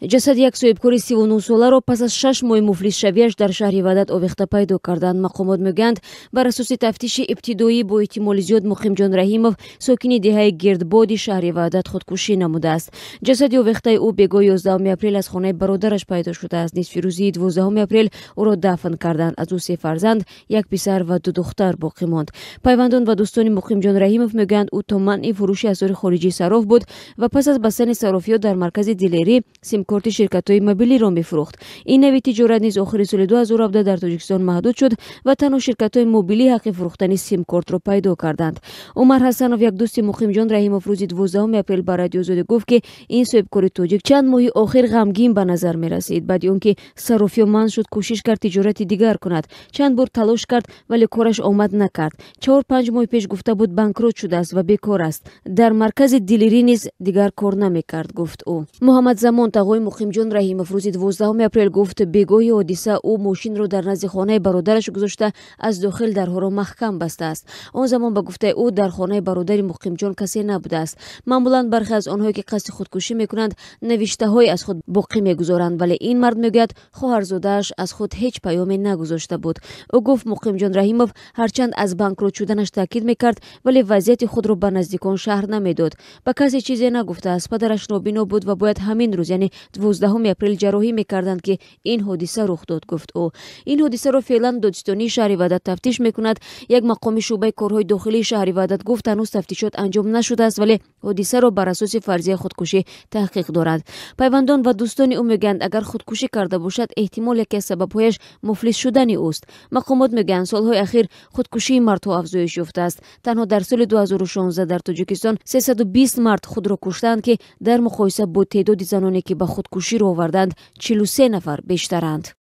Ҷасади як соҳибкори 39-соларо пас аз 6 моҳи муфлисшавиаш дар шаҳри Ваҳдат овехта пайдо карданд. Мақомот мегӯянд, бар асоси тафтиши ибтидоӣ, бо эҳтимоли зиёд Муқимҷон Раҳимов, сокини деҳаи Гирдбоди шаҳри Ваҳдат, худкушӣ намудааст. Ҷасади овехтаи ӯ бегоҳи 11 апрел аз хонаи бародараш пайдо шудааст. Нисфи рӯзии 12 апрел ӯро дафн карданд. Аз ӯ се фарзанд, як писар ва ду духтар боқӣ монд. Пайвандон ва дӯстони Муқимҷон Раҳимов мегӯянд, ӯ то манъи фурӯши асъори хориҷӣ сарроф буд ва пас аз бастани саррофиҳо дар маркази дилерӣ симкорти ширкатҳои мобилиро мефурӯхт. Ин нави тиҷорат низ охири соли 2017 дар Тоҷикистон маҳдуд шуд ва танҳо ширкатҳои мобилӣ ҳаққи фурӯхтани симкортро пайдо карданд. Умар Ҳасанов, як дӯсти Муқимҷон Раҳимов, рӯзи 12 апрел ба Радиои Озодӣ гуфт, ки ин соҳибкори тоҷик чанд моҳи охир ғамгин ба назар мерасид. Баъди он ки саррофиҳо манъ шуд, кӯшиш кард тиҷорати дигар кунад. Чанд бор талош кард, вале кораш омад накард. 4-5 моҳ пеш гуфта буд, банкрот шудааст ва бекор аст. Дар маркази дилерӣ низ дигар кор намекард, гуфт ӯ. Муҳаммадзамон, тағои Муқимҷон Раҳимов, рӯзи 12 апрел гуфт, бегоҳи ҳодиса ӯ мошинро дар назди хонаи бародараш гузошта, аз дохил дарҳоро маҳкам бастааст. Он замон, ба гуфтаи ӯ, дар хонаи бародари Муқимҷон касе набудааст. Маъмулан бархе аз онҳое, ки қасди худкушӣ мекунанд, навиштаҳое аз худ боқӣ мегузоранд, вале ин мард мегӯяд, хоҳарзодааш аз худ ҳеҷ паёме нагузошта буд. Ӯ гуфт, Муқимҷон Раҳимов ҳарчанд аз банкрот шуданаш таъкид мекард, вале вазъияти худро ба наздикон шарҳ намедод. Ба касе чизе нагуфтааст. Падараш нобино буд ва бояд ҳамин рӯз, яъне 12 апрел, ҷарроҳӣ мекарданд, ки ин ҳодиса рух дод, гуфт ӯ. Ин ҳодисаро феълан додситонии шаҳри Ваҳдат тафтиш мекунад. Як мақоми шӯъбаи корҳои дохилии шаҳри Ваҳдат гуфт, ҳанӯз тафтишот анҷом нашудааст, вале ҳодисаро бар асоси фарзияи худкушӣ таҳқиқ доранд. Пайвандон ва дӯстони ӯ мегӯянд, агар худкушӣ карда бошад, эҳтимол яке аз сабабҳояш муфлис шудани ӯст. Мақомот мегӯянд, солҳои ахир худкушии мардҳо афзоиш ёфтааст. Танҳо дар соли 2016 дар Тоҷикистон 320 мард худро куштанд, ки дар муқоиса бо теъдоди заноне, ки ба худкушӣ роҳ оварданд, 43 нафар бештаранд.